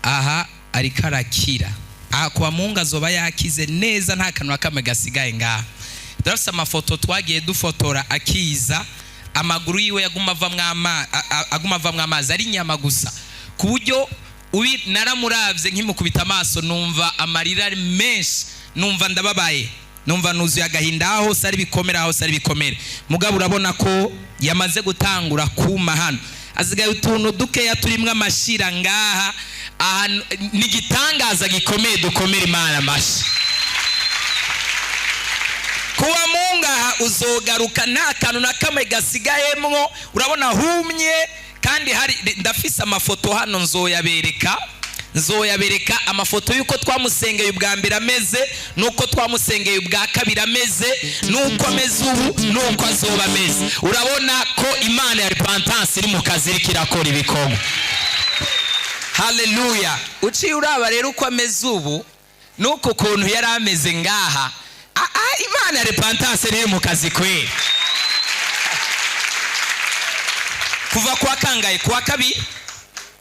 Aha ariko arakira. Aha kwa Mungu azoba yakize neza, nta kantu na kamwe gasigaye ngaha. Turafise amafoto twagiye dufotora akiza, amaguru yiwe yaguma avamwo aguma avamwo amazi, ari inyama gusa, ku buryo ubi naramuravye nkimukubita amaso numva amarira ari menshi, numva ndababaye, numva nuzuye agahinda. Aho hose ari bikomere, aho hose ari bikomere. Mugabo urabona ko yamaze gutangura kuma hano, asigaye utuntu dukeya turimwo amashira ngaha. Aha ni igitangaza gikomeye, dukomere Imana amashi. Kuba mungaha uzogaruka nta kantu na kamwe gasigayemwo. Urabona humye, kandi hari ndafise amafoto hano, nzoyabereka amafoto y'uko twamusengeye ubwa mbere ameze, n'uko twamusengeye ubwa kabiri ameze, n'uko ameze ubu, n'uko azoba ameze. Urabona ko Imana ya repentance iri mu kazi, iriko irakora ibikorwa. Haleluya! Uciye uraba rero uko ameze ubu n'uko kuntu yari ameze ngaha. Imana ya repentance iri mu kazi kweri. Kuva kuwa kangahe? Kuwa kabiri.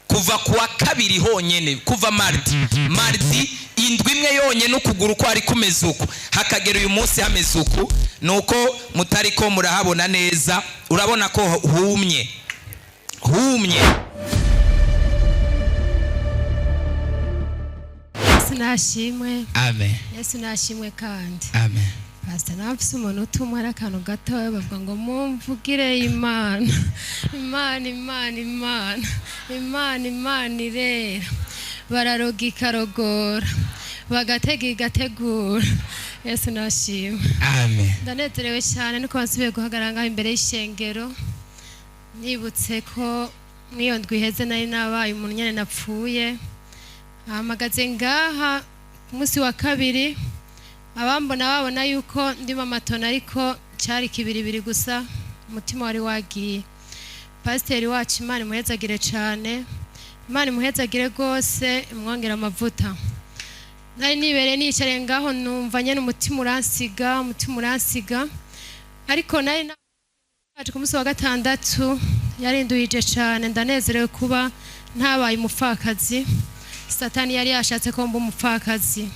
Kuva kuwa kabiri honyene, kuva mardi indwi imwe yonyene, ukuguru ko ari kumeze uku, hakagera uyu munsi hameze uku. Nuko mutari ko murahabona neza, urabona ko humye, humye. Yesu nashimwe. Amen. Yesu nashimwe kandi. Amen. Pastor, nawe mfise umuntu utumwa ari akantu gatoya, bavuga ngo mumvugire Imana, Imana, Imana, Imana, Imana, Imana irera, bararoga ikarogora, bagatega igategura. Yesu nashimwe. Amen. Ndanezerewe cyane nuko nsubiye guhagarara ngaho imbere y'ishengero, nibutse ko mw'iyo ndwi iheze nari nabaye umuntu nyene napfuye. Ahagaze ngaha ku munsi wa kabiri, abambona babona yuko ndimo amatona, ariko cyari kibiribiri gusa, umutima wari wagiye. Pasiteri wacu, Imana imuhezagire cyane, Imana imuhezagire rwose, imwongere amavuta. Nari nibereye nicariye ngaho, numva nyene umutima uransiga, umutima uransiga. Ariko nari naje ku munsi wa gatandatu, yarinduhije cyane. Ndanezerewe kuba ntabaye umupfakazi. Satani yari yashatse ko mba umupfakazi.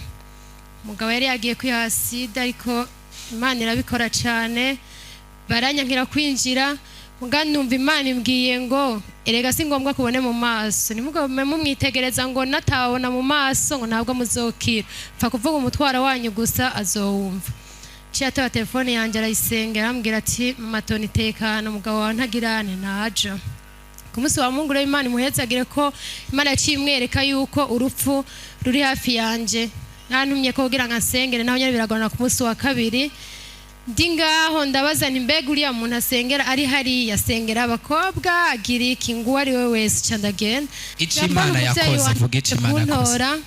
Umugabo yari yagiye kwiha sida, ariko Imana irabikora cyane, baranyankira kwinjira. Muga numva Imana imbwiye ngo erega si ngombwa kubone mu maso, ntimugome mumwitegereza ngo natabona mu maso ngo ntabwo muzokira, pfa kuvuga umutwaro wanyu gusa azowumva. Ciye ataba telefone yanjye arayisengera, arambwira ati mama Toni tekana, umugabo wawe ntagirane ntaja. Ku munsi wa Mungu rero, Imana imuhezagire ko Imana yaciye imwereka yuko urupfu ruri hafi yanje, yantumye ko kugira ngo ansengere, naho nyene biragorana. Ku munsi wa kabiri ndi ngaho, ndabaza nti mbega uriya muntu asengera ari hariya, asengera abakobwa, agira iki? Ngo uwo ari we wese. Ca ndagenda. Ico Ndabona Imana umuvyeyi yakoze, wanje vuga ico Imana yakoze. kuntora.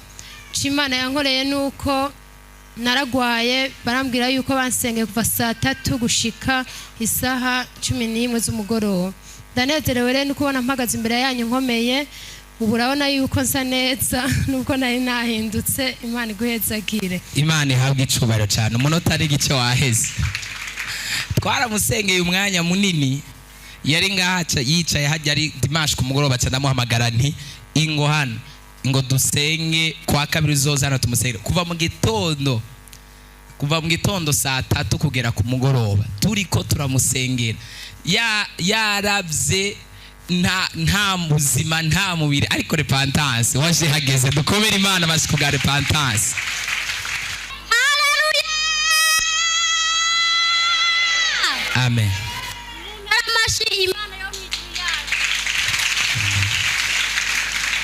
Ico Imana yankoreye nuko naragwaye, barambwira yuko bansengeye kuva saa tatu gushika isaha 11 z'umugoroba. Ndanezerewe rero kubona mpagaze imbere yanyu nkomeye. Ubu urabona yuko nsa neza nubwo nari nahindutse. Imana iguhezagire. Imana ihabwa icubahiro cyane. Umunota ari igice waheze. Twaramusengeye umwanya munini, yari ngaha yicaye hajya ari dimanche ku mugoroba, aca ndamuhamagara nti ingo hano ngo dusenge, kwa kabiri uzoza hano tumusengere. Kuva mu gitondo saa tatu kugera ku mugoroba turiko turamusengera. Yaravye nta muzima, nta mubiri, ariko repentance waje hageze. Dukomere Imana amashyi kubwa repentance. Amen. Amashi Imana yo mu ijuru yacu.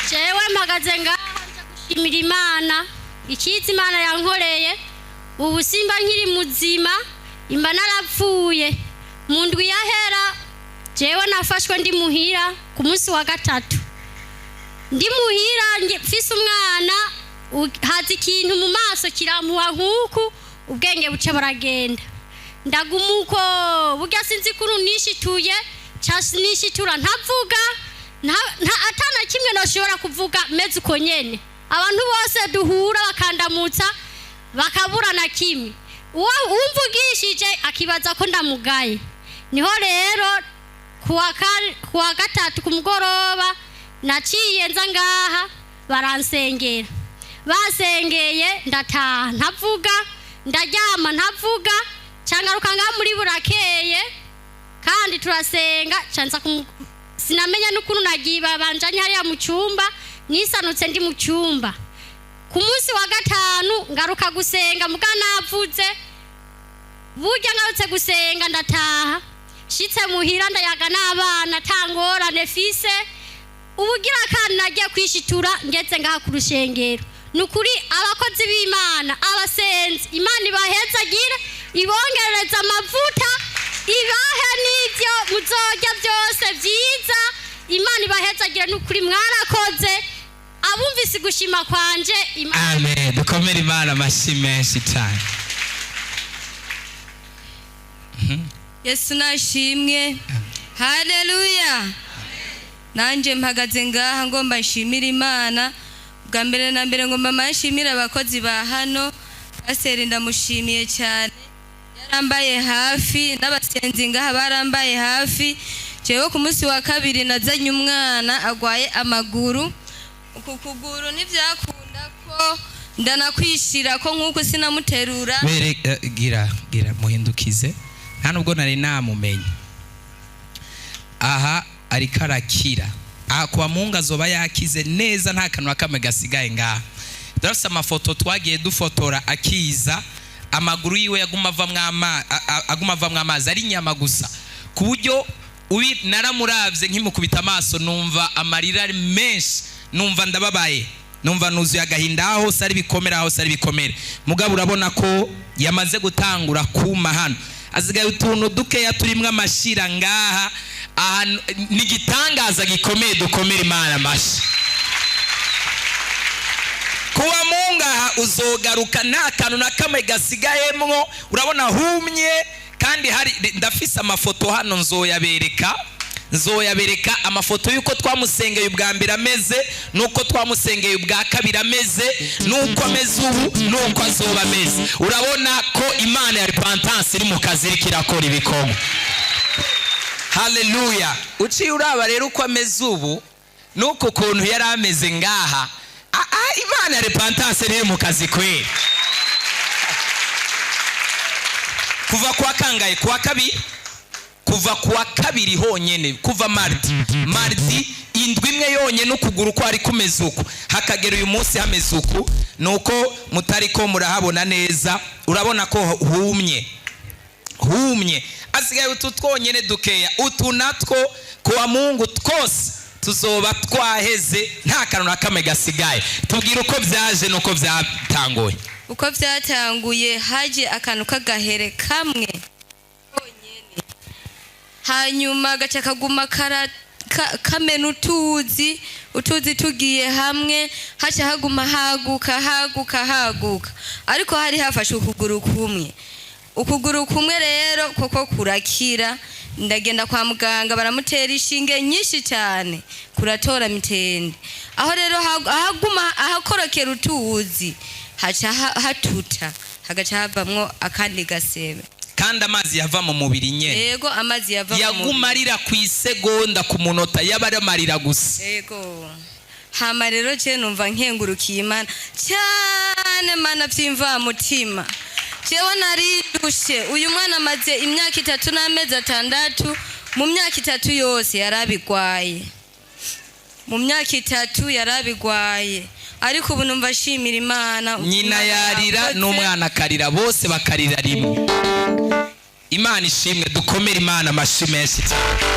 Jewe mpagaze ngaha nja gushimira Imana icyiza Imana yankoreye. Ubu simba nkiri muzima, imba narapfuye. Mu ndwi yahera jewe nafashwe ndi muhira ku munsi wa gatatu, ndi muhira mfise umwana, haza ikintu mu maso kirampuha nk'uku, ubwenge buce buragenda, ndaguma uko. Burya sinzi ukuntu nishituye, nishitura ntavuga, atana kimwe noshobora kuvuga, meze uko nyene. Abantu bose duhura bakandamutsa bakabura na kimwe. Uwo umvugishije akibaza ko ndamugaye. Niho rero kuwa gatatu ku mugoroba naciye nza ngaha. Baransengera, basengeye ndataha ntavuga, ndaryama ntavuga. Cangaruka ngaha muri burakeye kandi turasenga, canza sinamenya n'ukuntu nagiye, banjanye hariya mu cyumba, nisanutse ndi mu cyumba. Ku munsi wa gatanu ngaruka gusenga muga navuze. Burya ngarutse gusenga ndataha, shitse muhira ndayaga n'abana, tangorane fise. Ubugira kandi nagiye kwishitura ngeze ngaha ku rushengero. Ni ukuri abakozi b'Imana, abasenzi, Imana ibahezagire, ibongerereza amavuta, ibahe n'ibyo muzorya byose byiza. Imana ibahezagire, ni ukuri mwarakoze. Abumvise gushima kwanje, Imana Amen. Dukomere Imana amashyi menshi cyane. Yesu nashimwe, haleluya! Nanjye mpagaze ngaha ngomba nshimire Imana. Bwa mbere na mbere ngomba nshimire abakozi ba hano. Pasiteri ndamushimiye cyane, yarambaye hafi, n'abasenzi ngaha barambaye hafi. Jewe ku munsi wa kabiri nazanye umwana agwaye amaguru. Uku kuguru ntibyakunda ko ndanakwishira ko nk'uko sinamuterura. Bere gira gira muhindukize. Nta nubwo nari namumenye. Aha ariko arakira. Aha kwa Mungu azoba yakize neza, nta kantu na kamwe gasigaye ngaha. Turafise amafoto twagiye dufotora akiza, amaguru yiwe yaguma avamwo aguma avamwo amazi, ari inyama gusa, ku buryo ubi naramuravye nkimukubita amaso numva amarira ari menshi, numva ndababaye, numva nuzuye agahinda. Aho hose ari bikomere, aho hose ari bikomere. Mugabo urabona ko yamaze gutangura kuma. Hano asigaye utuntu dukeya turimwo amashira ngaha. Ahantu ni igitangaza gikomeye. Dukomere Imana amashyi. Kuba mungaha uzogaruka nta kantu na kamwe gasigayemwo. Urabona humye kandi hari, ndafise amafoto hano, nzoyabereka, nzoyabereka amafoto y'uko twamusengeye ubwa mbere ameze, n'uko twamusengeye ubwa kabiri ameze, n'uko ameze ubu, n'uko azoba ameze. Urabona ko Imana ya repentance iri mu kazi, iriko irakora ibikorwa. Haleluya! Uciye uraba rero uko ameze ubu n'uko ukuntu yari ameze ngaha. Imana ya repentance iri mu kazi kweri. Kuva kuwa kangahe? Kuwa kabiri. Kuva kuwa kabiri honyene, kuva mardi, indwi imwe yonyene, ukuguru ko ari kumeze uku, hakagera uyu munsi hameze uku. Nuko mutari ko murahabona neza, urabona ko humye, humye. Asigaye utu twonyene dukeya, utu natwo kuwa Mungu twose tuzoba twaheze, nta kantu na kamwe gasigaye. Tubwire uko byaje nuko byatanguye. Uko byatanguye, haje akantu k'agahere kamwe konyene, hanyuma gaca kaguma kamena utuzi, utuzi tugiye hamwe haca haguma haguka, haguka, haguka, ariko hari hafashe ukuguru kumwe. Ukuguru kumwe rero koko kurakira. Ndagenda kwa muganga, baramutera ishinge nyinshi cyane, kuratora mitende. Aho rero ahaguma ahakorokera utuzi haca hatuta, hagaca havamwo akandi gasebe. Kandi amazi yava mu mubiri nyene? Yego, amazi yava mu Yaguma mubiri. arira ku isegonda, ku munota yaba ari amarira gusa. Yego. Hama rero je numva nkengurukiye Imana cyane, Mana vy'imvamutima. Jewe narindushe. Uyu mwana amaze imyaka 3 n'amezi 6. Mu myaka 3 yose yarabigwaye, mu myaka 3 yarabigwaye, ariko ubu numva ashimira Imana. Nyina Imana yarira yakoze. n'umwana akarira, bose bakarira rimwe. Imana ishimwe. Dukomere Imana amashyi menshi cyane.